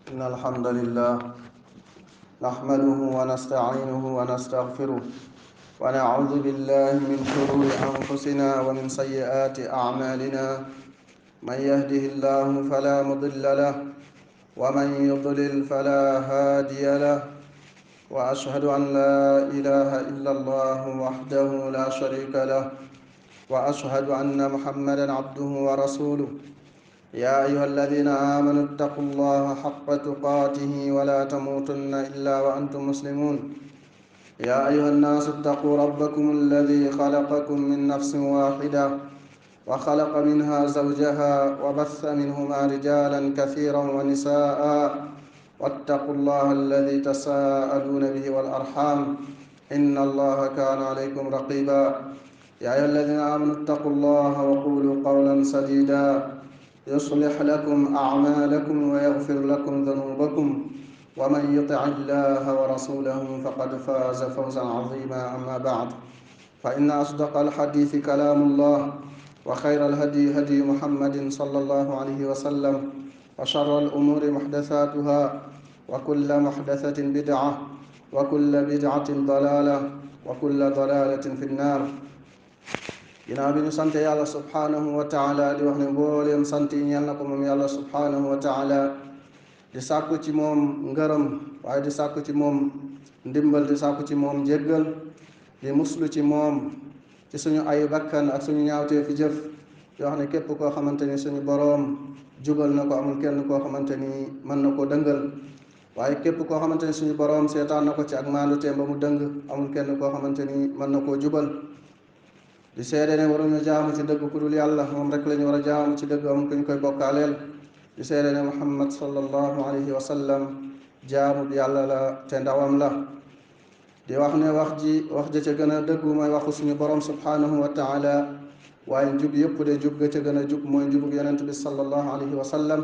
إن الحمد لله نحمده ونستعينه ونستغفره ونعوذ بالله من شرور أنفسنا ومن سيئات أعمالنا. من يهده الله فلا مضل له ومن يضلل فلا هادي له، وأشهد أن لا إله إلا الله وحده لا شريك له، وأشهد أن محمدا عبده ورسوله. يا أيها الذين آمنوا اتقوا الله حق تقاته ولا تموتن إلا وأنتم مسلمون. يا أيها الناس اتقوا ربكم الذي خلقكم من نفس واحدة وخلق منها زوجها وبث منهما رجالا كثيرا ونساء، واتقوا الله الذي تساءلون به والأرحام إن الله كان عليكم رقيبا. يا أيها الذين آمنوا اتقوا الله وقولوا قولا سديدا يصلح لكم أعمالكم ويغفر لكم ذنوبكم، ومن يطع الله ورسوله فقد فاز فوزا عظيما. أما بعد، فإن أصدق الحديث كلام الله، وخير الهدي هدي محمد صلى الله عليه وسلم، وشر الأمور محدثاتها، وكل محدثة بدعة، وكل بدعة ضلالة، وكل ضلالة في النار. ginnaaw bi ñu sante yàlla subhaanahu wa taala di wax ne mbooleem sant yi ñeel na ko moom yàlla subhaanahu wa taala, di sàkku ci moom ngërëm, waaye di sàkku ci moom ndimbal, di sàkku ci moom njéggal, di muslu ci moom ci suñu ay bakkan ak suñu ñaawtee fi jëf. yoo xam ne képp koo xamante ni suñu boroom jubal na ko, amul kenn koo xamante ni mën na koo dëngal, waaye képp koo xamante ni suñu boroom seetaan na ko ci ak maanduteem ba mu dëng, amul kenn koo xamante ni mën na koo jubal. di seede ne waruñu jaamu ci dëgg ku dul yàlla, moom rek lañu war a jaamu ci dëgg, amul ku ñu koy bokkaaleel. di seede ne muhammad sallallahu alayhi wa sallam jaamu bi yàlla la te ndawam la. di wax ne wax ja ca gën a dëggu mooy waxu suñu borom subhanahu wa taala, waaye njub yëpp de jub ga ca gën a jub mooy njubug yonent bi sallallahu alayhi wa sallam.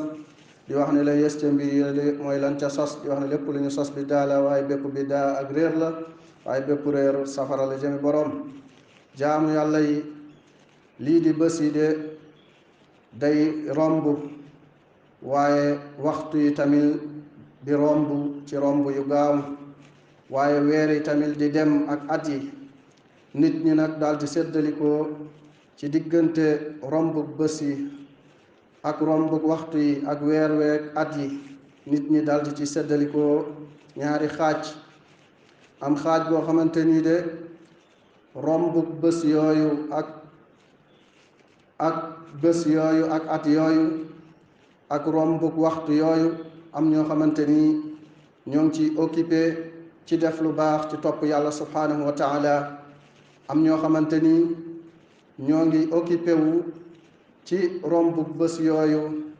di wax ne la yées ca mbir yi mooy lan ca sos. di wax ne lépp lu ñu sos bi daa la, waaye bépp bi daa ak réer la, waaye bépp réer safara la jëmi borom. jaamu yàlla yi lii di bés yi de day romb, waaye waxtu yi tamit di romb ci romb yu gaaw, waaye weer yi tamit di dem ak at yi. nit ñi nag daal di séddalikoo ci diggante romb bés yi ak romb waxtu yi ak weer week at yi. nit ñi daal di ci séddalikoo ñaari xaaj. am xaaj boo xamante ni de romb bés yooyu ak bés yooyu ak at yooyu ak romb waxtu yooyu, am ñoo xamante ni ñoo ngi ci occupé ci def lu baax, ci topp yàlla subhanahu wa taala. am ñoo xamante ni ñoo ngi occupé wu ci romb bés yooyu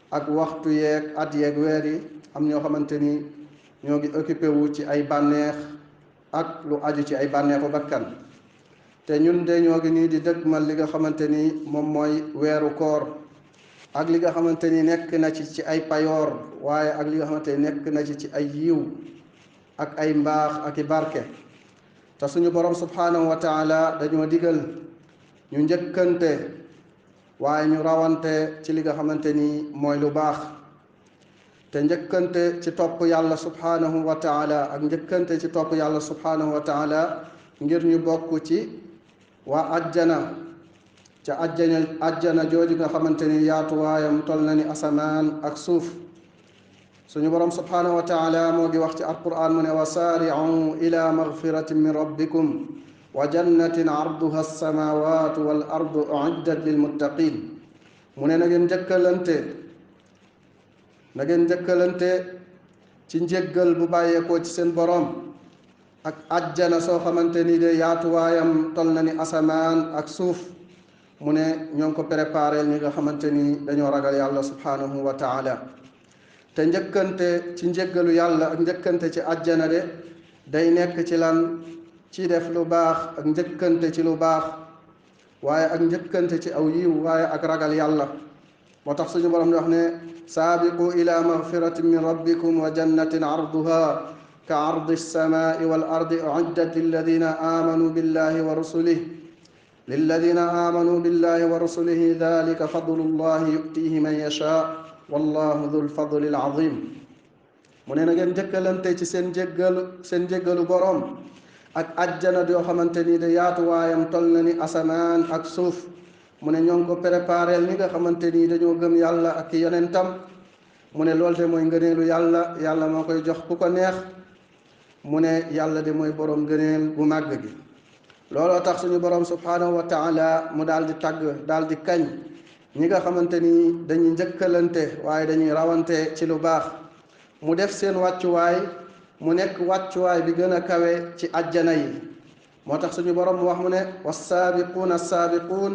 ak waxtu yeeg at yeeg weer yi. am ñoo xamante ni ñoo ngi occupé wu ci ay bànneex ak lu aju ci ay bànneexu bakkan. te ñun de ñoo ngi nii di dëgmal li nga xamante ni moom mooy weeru koor, ak li nga xamante ni nekk na ci ay payoor, waaye ak li nga xamante ni nekk na ci ay yiw ak ay mbaax ak i barke. te suñu borom subhanahu wa taala dañoo digal ñu njëkkante, waaye ñu rawante ci li nga xamante ni mooy lu baax. te njëkkante ci topp yàlla subhanahu wa taala ak njëkkante ci topp yàlla subhanahu wa taala ngir ñu bokk ci waa ajjana, ca ajjana jooju nga xamante ni yaatuwaayam tol na ni asamaan ak suuf. suñu borom subhanahu wa taala moo ngi wax ci alquran mu ne wa saari'u ila magfiratin min rabbikum wa jannatin arduha alsamawatu wal ardu uiddat lilmuttaqin. mu ne na ngeen njëkkalante ci njéggal bu bàyyeekoo ci seen borom ak ajjana soo xamante ni de yaatuwaayam tol na ni asamaan ak suuf. mu ne ñoo ngi ko préparé ñi nga xamante ni dañoo ragal yàlla subhanahu wa taala. te njëkkante ci njéggalu yàlla ak njëkkante ci ajjana de day nekk ci lan? ci def lu baax ak njëkkante ci lu baax, waaye ak njëkkante ci aw yiw, waaye ak ragal yàlla. moo tax suñu borom di wax ne saabiqu ila magfiratin min rabbikum wa jannatin arduha ka ardi alsamai wal ardi uiddat lilladina amanu billahi wa rusulihi dalika fadlu llahi yutihi man yasha wallahu dhul fadli al azim. mu ne na ngeen njëkkalante ci seen jéggalu boroom ak ajjana yoo xamante ni de yaatuwaayam toll na ni asamaan ak suuf mu ne ñoo ngi ko prépareel ñi nga xamante ni dañoo gëm yàlla ak yonentam mu ne loolu de mooy ngëneelu yàlla yàlla moo koy jox ku ko neex mu ne yàlla de mooy boroom ngëneel bu màgg gi looloo tax suñu boroom subhaanahu wa taala mu daal di tàgg daal di kañ ñi nga xamante ni dañuy njëkkalante waaye dañuy rawante ci lu baax mu def seen wàccuwaay mu nekk wàccuwaay bi gën a kawe ci ajjana yi moo tax suñu boroom mu wax mu ne wassaabiquuna assaabiquun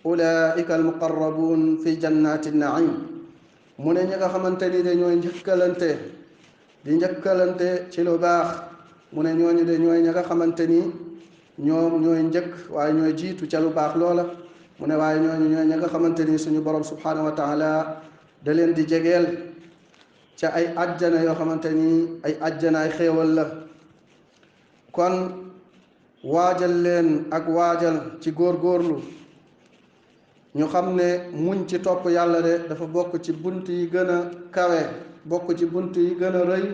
ulaika almuqarrabuun fi jannati naim mu ne ñi nga xamante ni de ñooy njëkkalante ci lu baax mu ne ñooñu de ñooy ñi nga xamante ni ñoom ñooy njëkk waaye ñooy jiitu ca lu baax loola mu ne waaye ñooñu ñooy ñi nga xamante ni suñu borom subhanahu wa taala da leen di jegeel ca ay ajjana yoo xamante ni ay ajjanaay xéewal la kon waajal leen ak waajal ci góorgóorlu ñu xam ne muñ ci topp yàlla de dafa bokk ci bunt yi gën a kawe bokk ci bunt yi gën a rëy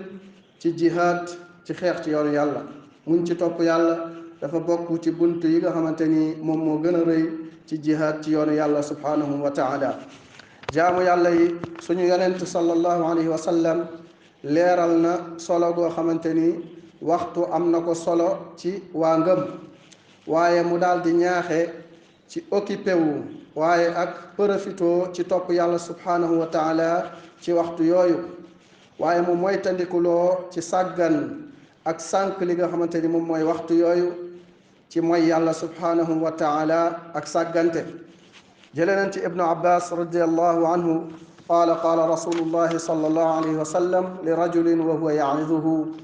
ci jihaad ci xeex ci yoonu yàlla muñ ci topp yàlla dafa bokk ci bunt yi nga xamante ni moom moo gën a rëy ci jihaad ci yoonu yàlla subhanahu wa taala jaamu yàlla yi suñu yonent sallallahu alayhi wa sallam leeral na solo goo xamante ni waxtu am na ko solo ci waa ngëm waaye mu daal di ñaaxe ci occupé wu waaye ak profito ci topp yàlla subhanahu wa taala ci waxtu yooyu waaye mu moytandikuloo ci sàggan ak sànq li nga xamante ni moom mooy waxtu yooyu ci mooy yàlla subhanahu wa taala ak sàggante jëlee nañ ci ibnu abbas radiallahu anhu qaala qaala rasulullahi sallallahu alayhi wa sallam li rajulin wa huwa ya'iduhu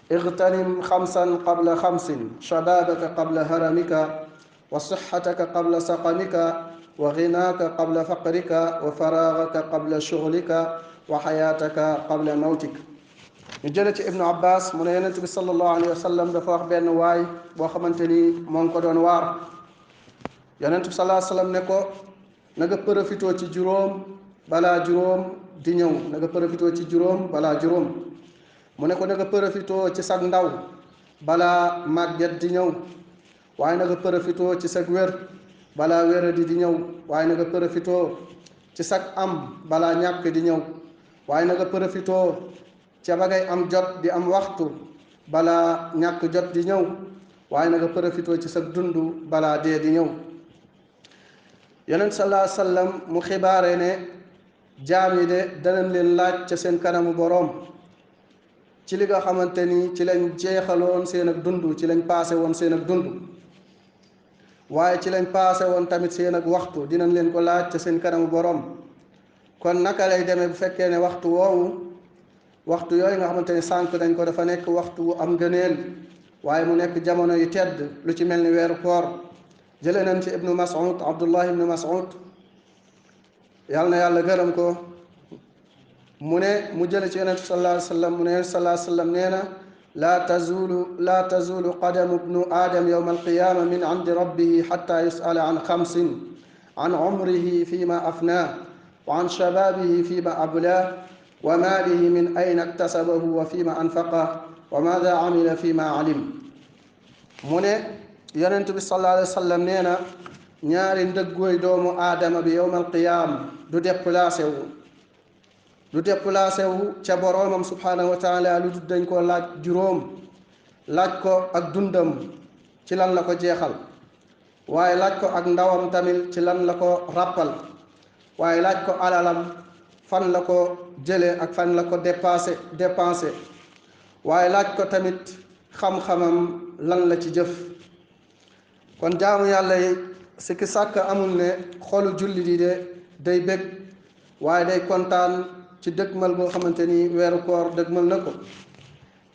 igtanim xamsan qabla xamsin shababaka qabla haramika wa sixataka qabla saqamika wa ginaaka qabla faqrika wa faraagaka qabla shuglika wa xayaataka qabla mawtik ñu jële ci ibnu abbas mu ne yonent bi sallallahu alayhi wa sallam dafa wax benn waay boo xamante ni moo ngi ko doon waar yonent bi sallallahu alayhi wa sallam ne ko na nga profitoo ci juróom balaa juróom di ñëw na nga profitoo ci juróom balaa juróom mu ne ko na nga profitoo ci sag ndaw balaa màgget di ñëw waaye na nga profitoo ci sag wér balaa wéradi di ñëw waaye na nga profitoo ci sag am balaa ñàkk di ñëw waaye na nga profitoo ca ba ngay am jot di am waxtu balaa ñàkk jot di ñëw waaye na nga profitoo ci sag dund balaa dee di ñëw yonent sallallahu alayhi wa sallam mu xibaare ne jaam yi de danañ leen laaj ca seen kanamu boroom ci li nga xamante ni ci lañ jeexaloon seen ak dund ci lañ paase woon seen ak dund waaye ci lañ paase woon tamit seen ak waxtu dinañ leen ko laaj ca seen kanamu boroom kon naka lay demee bu fekkee ne waxtu woowu waxtu yooyu nga xamante ni sànq dañ ko dafa nekk waxtu am gëneel waaye mu nekk jamono yu tedd lu ci mel ni weeru koor jëlee nañ ci ibnu mas'ud abdullah ibnu mas'ud yàlla na yàlla gërëm ko mu ne mu jële ci yonent sallallahu alayhi wa sallam mu ne sallallahu alayhi wa sallam nee na laa tazulu qadamu ibnu aadam yawma alqiyama min indi rabbihi xatta yus'ala an xamsin an umrihi fima afnaa wa an shababihi fima ablaa wa maalihi min ayna iktasabahu wa fima anfaqah wa maada amila fima alim mu ne yonent bi sallallahu alayhi wa sallam nee na ñaari ndëggooy doomu aadama bi yowmal qiyaam du déplacé wu ca boroomam subhanahu wa taala lu dul dañ ko laaj juróom laaj ko ak dundam ci lan la ko jeexal waaye laaj ko ak ndawam tamit ci lan la ko ràppal waaye laaj ko alalam fan la ko jële ak fan la ko dépensé waaye laaj ko tamit xam-xamam lan la ci jëf kon jaamu yàlla yi sikki sàkk amul ne xolu jullit yi de day bég waaye day kontaan ci dëgmal boo xamante ni weeru koor dëgmal na ko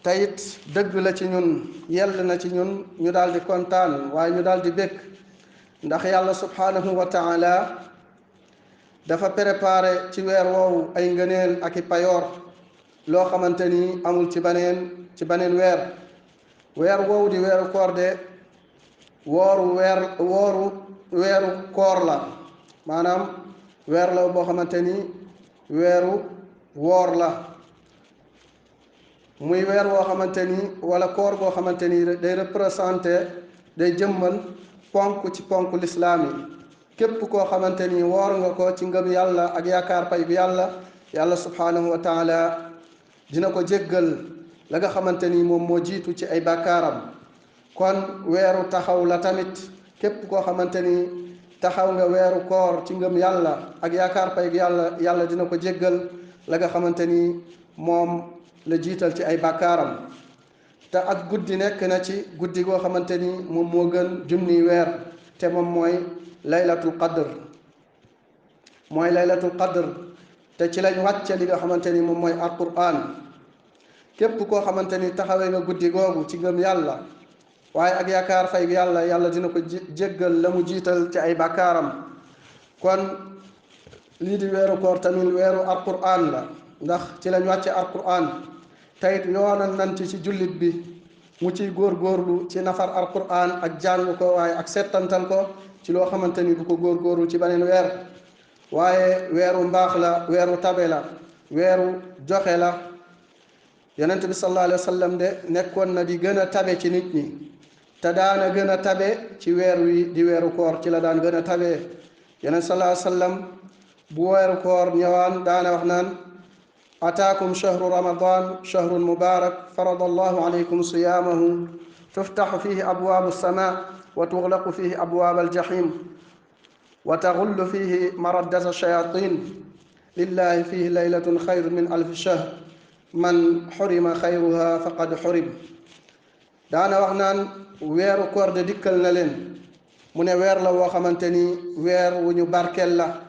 te it dëgg la ci ñun yell na ci ñun ñu daal di kontaan waaye ñu daal di bég ndax yàlla subhanahu wa taala dafa préparé ci weer woowu ay ngëneel ak i payoor loo xamante ni amul ci beneen weer woowu di weeru koor de weeru koor la maanaam weer la boo xamante ni weeru woor la muy weer woo xamante ni wala koor goo xamante ni day représenté day jëmmal ponk ci ponk lislaam yi képp koo xamante ni woor nga ko ci ngëm yàlla ak yaakaar pay bi yàlla subhanahu wa taala dina ko jéggal la nga xamante ni moom moo jiitu ci ay bàkkaaram kon weeru taxaw la tamit képp koo xamante ni taxaw nga weeru koor ci ngëm yàlla ak yaakaar pay bi yàlla dina ko jéggal la nga xamante ni moom la jiital ci ay bàkkaaram te ak guddi nekk na ci guddi goo xamante ni moom moo gën junniy weer te moom mooy laylatul qadr te ci lañ wàcce li nga xamante ni moom mooy alquran képp koo xamante ni taxawee nga guddi googu ci ngëm yàlla waaye ak yaakaar fay yàlla dina ko jéggal la mu jiital ci ay bàkkaaram kon lii di weeru koor tamit weeru alquran la ndax ci lañ wàcce alquran tayit yoonal nañ ci jullit bi mu ciy góorgóorlu ci nafar alquran ak jàng ko waaye ak settantal ko ci loo xamante ni du ko góorgóorlu ci beneen weer waaye weeru mbaax la weeru tabe la weeru joxe la yonent bi sallallahu alayhi wa sallam de nekkoon na di gën a tabe ci nit ñi te daana gën a tabe ci weer wi di weeru koor ci la daan gën a tabe yonent sallallahu alayhi wa sallam bu weeru koor ñëwaan daana wax naan ataakum shahru ramadan shahrun mubarak farada allahu alaykum siyaamahu tuftaxu fihi abwaabu alsama wa tuxlaqu fihi abwaab aljahim wa taxullu fihi maraddata shayatin lillahi fihi laylatun xayru min alfi shahr man xurima xayruha faqad xurim daana wax naan weeru koor de dikkal na leen mu ne weer la woo xamante ni weer wu ñu barkel la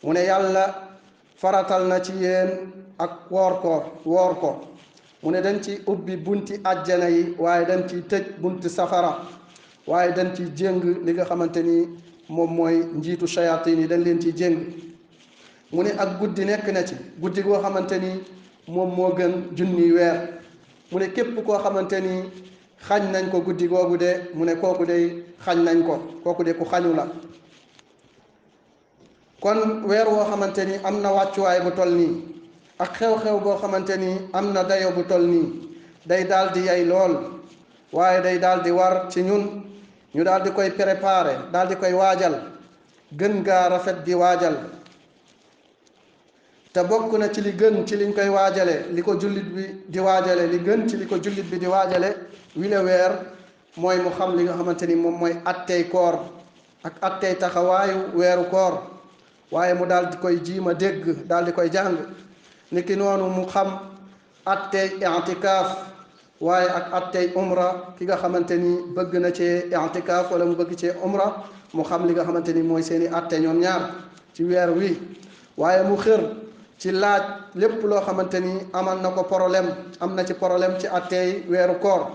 mu ne yàlla faratal na ci yéen ak woor ko mu ne dañ ci ubbi bunti àjjana yi waaye dañ ciy tëj bunti safara waaye dañ ciy jéng li nga xamante ni moom mooy njiitu shayatin yi dañ leen ciy jéng mu ne ak guddi nekk na ci guddi goo xamante ni moom moo gën junniy weer mu ne képp koo xamante ni xañ nañ ko guddi googu de mu ne kooku de xañ nañ ko kooku de ku xañu la kon weer woo xamante ni am na wàccuwaay bu toll nii ak xew-xew boo xamante ni am na dayo bu toll nii day daal di yay lool waaye day daal di war ci ñun ñu daal di koy préparer daal di koy waajal gën gaa rafet di waajal te bokk na ci li gën ci liñ koy waajale li ko jullit bi di waajale li gën ci li ko jullit bi di waajale wile weer mooy mu xam li nga xamante ni moom mooy attey koor ak attey taxawaayu weeru koor waaye mu daal di koy jiima dégg daal di koy jàng niki noonu mu xam attey i'tikaaf waaye ak attey umra ki nga xamante ni bëgg na cee i'tikaaf wala mu bëgg cee umra mu xam li nga xamante ni mooy seeni atte ñoom ñaar ci weer wi waaye mu xër ci laaj lépp loo xamante ni amal na ko problème am na ci problème ci attey weeru koor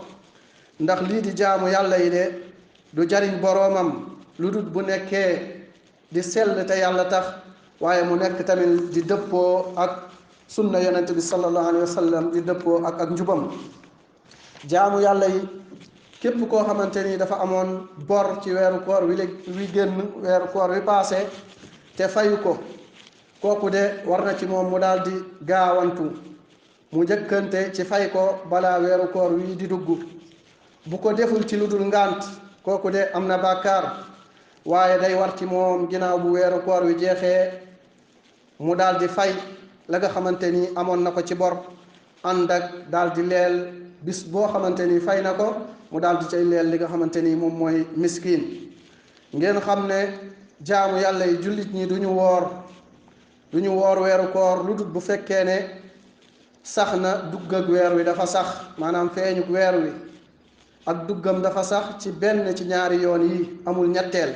ndax lii di jaamu yàlla yi de du jariñ boroomam lu dul bu nekkee di sell te yàlla tax waaye mu nekk tamit di dëppoo ak sunna yonente bi sallallahu alayhi wa sallam di dëppoo ak njubam jaamu yàlla yi képp koo xamante ni dafa amoon bor ci weeru koor wi génn weeru koor wi paase te fayu ko kooku de war na ci moom mu daal di gaawantu mu njëkkante ci fay ko balaa weeru koor wi di dugg bu ko deful ci lu dul ngànt kooku de am na bàkkaar waaye day war ci moom ginnaaw bu weeru koor wi jeexee mu daal di fay la nga xamante ni amoon na ko ci bor ànd ak daal di leel bis boo xamante ni fay na ko mu daal di cay leel li nga xamante ni moom mooy miskin ngeen xam ne jaamu yàlla yi jullit ñi duñu woor weeru koor lu dul bu fekkee ne sax na dugg ak weer wi dafa sax maanaam feeñuk weer wi ak duggam dafa sax ci benn ci ñaari yoon yi amul ñetteel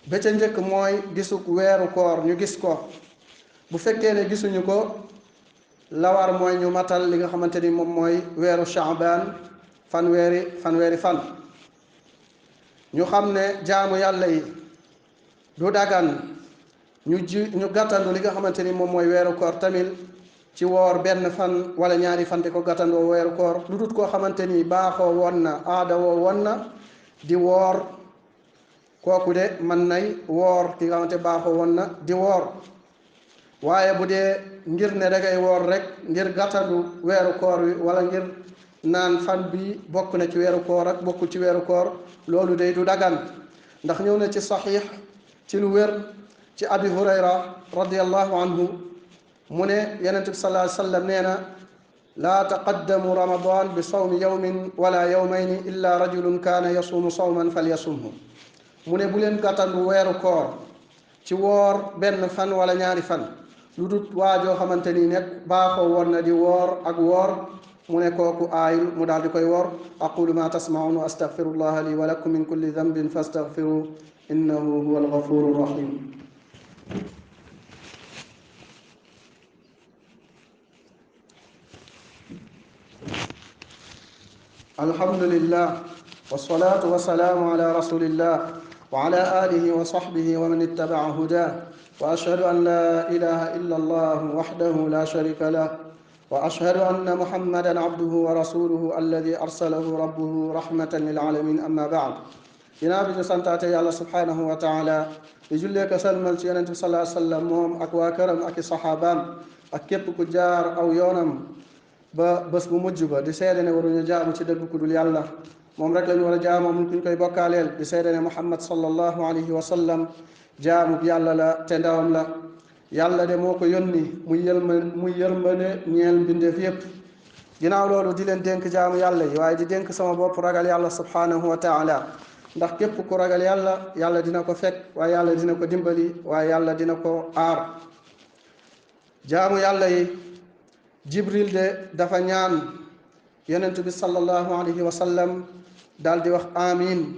ba ca njëkk mooy gisuk weeru koor ñu gis ko bu fekkee ne gisuñu ko la war mooy ñu matal li nga xamante ni moom mooy weeru Sha'ban fanweeri fan ñu xam ne jaamu yàlla yi du dagan ñu gàttandu li nga xamante ni moom mooy weeru koor tamit ci woor benn fan wala ñaari fan te ko gàttandoo weeru koor lu dut koo xamante ni baaxoo woon na aada woo woon na di woor kooku de mën nay woor ki nga xamante baaxoo woon na di woor waaye bu dee ngir ne da ngay woor rek ngir gàttandu weeru koor wi wala ngir naan fan bi bokk na ci weeru koor ak bokkul ci weeru koor loolu day du dagan ndax ñëw na ci saxiix ci lu wér ci abi hurayra radiallahu anhu mu ne yonent bi sallallahu alayhi wa sallam nee na laa taqaddamu ramadan bi sawmi yawmin wala yawmayni illa rajulun kaana yasuumu sawman falyasumhu mu ne bu leen gàttandu weeru koor ci woor benn fan wala ñaari fan lu dut waajoo xamante ni nekk baaxoo woon na di woor ak woor mu ne kooku aayul mu daal di koy woor aqulu ma tasmaun wa astaghfirullaha li wa lakum min kulli dhanbin fastaghfiru innahu huwa alghafuru rahim alhamdulillah wassalatu wassalamu ala rasulillah wa ala alihi wa sahbihi wa man ittaba'a hudah wa ashhadu an la ilaha illa allah wahdahu la sharika lah wa ashhadu anna muhammadan abduhu wa rasuluhu alladhi arsalahu rabbuhu rahmatan lil alamin amma ba'd ginnaaw bi ñu santaate yàlla subhanahu wa taala di jullee ko salmal ci yonent bi sallallahu alayhi wa sallam moom ak waa këram ak i saxaabaam ak képp ku jaar aw yoonam ba bés bu mujj ba di seede ne waruñu jaamu ci dëgg ku dul yàlla moom rek lañu war a jaamu amul kuñ koy bokkaaleel di seede ne muhammad sallallahu alayhi wa sallam jaamu bi yàlla la te ndawam la yàlla de moo ko yónni muy yërmande ñeel mbindeef yépp ginnaaw loolu di leen dénk jaamu yàlla yi waaye di dénk sama bopp ragal yàlla subhanahu wa taala ndax képp ku ragal yàlla yàlla dina ko fekk waaye yàlla dina ko dimbali waaye yàlla dina ko aar jaamu yàlla yi jibril de dafa ñaan yonent bi sallallahu alayhi wa sallam daal di wax amin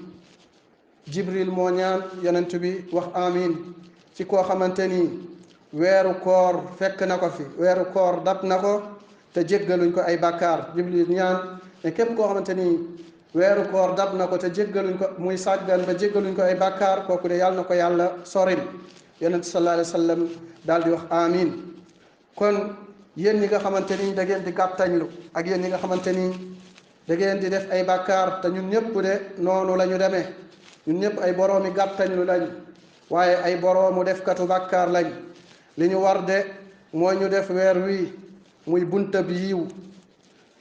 jibril moo ñaan yonent bi wax amin ci koo xamante ni weeru koor fekk na ko fi weeru koor dab na ko te jéggaluñ ko ay bàkkaar jibril ñaan ne képp koo xamante ni weeru koor dab na ko te jéggaluñ ko muy sàggan ba jéggaluñ ko ay bàkkaar kooku de yàlla na ko yàlla soril yonent sallallahu alayhi wa sallam daal di wax amin kon yéen ñi nga xamante ni da ngeen di gàttañlu ak yéen ñi nga xamante ni da ngeen di def ay bàkkaar te ñun ñëpp de noonu la ñu demee ñun ñëpp ay boroomi gàttañlu lañ waaye ay boroomu defkatu bàkkaar lañ li ñu war de mooy ñu def weer wi muy buntab yiw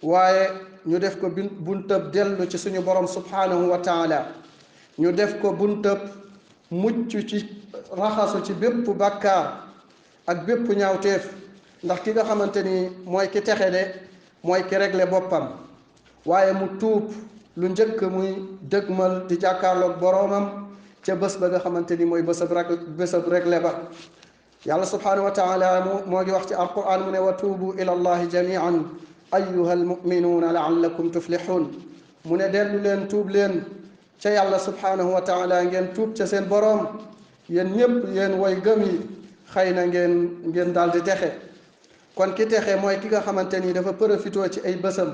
waaye ñu def ko buntab dellu ci suñu borom subhanahu wa taala ñu def ko buntab mucc ci raxasu ci bépp bàkkaar ak bépp ñaawteef ndax ki nga xamante ni mooy ki texe de mooy ki réglé boppam waaye mu tuub lu njëkk muy dëgmal di jàkkaarloog boroomam ca bés ba nga xamante ni mooy bésab réglé ba yàlla subhanahu wa taala moo ngi wax ci alquran mu ne wa tuubu ila allahi jamian ayyuha almuminuuna laallakum tuflixuun mu ne dellu leen tuub leen ca yàlla subhanahu wa taala ngeen tuub ca seen boroom yéen ñëpp yéen way gëm yi xëy na ngeen daal di texe kon ki texe mooy ki nga xamante ni dafa profitoo ci ay bësam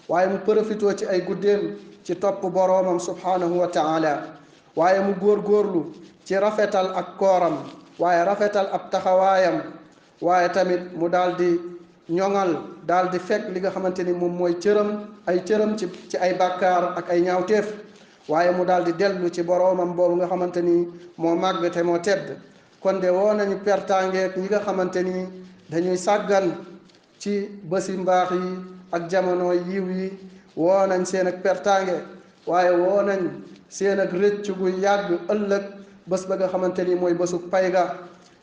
waaye mu profitoo ci ay guddeem ci topp boroomam subhanahu wa taala waaye mu góorgóorlu ci rafetal ak kooram waaye rafetal ab taxawaayam waaye tamit mu daal di ñoŋal daal di fekk li nga xamante ni moom mooy ay cëram ci ay bàkkaar ak ay ñaawteef waaye mu daal di dellu ci boroomam boobu nga xamante ni moo màgg te moo tedd kon de woo nañu pertangeek ñi nga xamante ni dañuy sàggan ci bési mbaax yi ak jamono yiw yi woo nañ seen ak pertange waaye woo nañ seen ak rëcc gu yàgg ëllëg bés ba nga xamante ni mooy bésu pay ga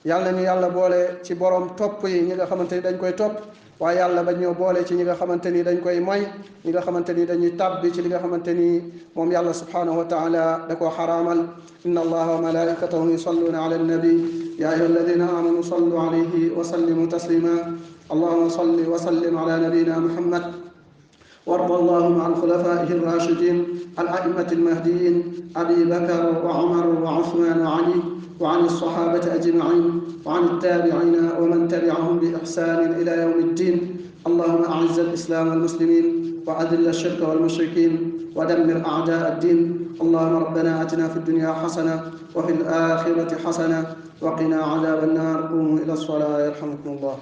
yàlla nañu yàlla boole ci borom topp yi ñi nga xamante ni dañ koy topp waaye yàlla ba ñoo boole ci ñi nga xamante ni dañ koy moy ñi nga xamante ni dañuy tàbbi ci li nga xamante ni moom yàlla subhanahu wa taala da koo xaraamal inna allaha wa malaikatahu yusalluna ala annabi ya ayuha alladina amanu sallu alayhi wa sallimu taslima allahuma salli wa sallim ala nabiyina muhammad وارض اللهم عن خلفائه الراشدين الأئمة المهديين أبي بكر وعمر وعثمان وعلي وعن الصحابة أجمعين وعن التابعين ومن تبعهم بإحسان إلى يوم الدين اللهم أعز الإسلام والمسلمين وأذل الشرك والمشركين ودمر أعداء الدين اللهم ربنا آتنا في الدنيا حسنة وفي الآخرة حسنة وقنا عذاب النار قوموا إلى الصلاة يرحمكم الله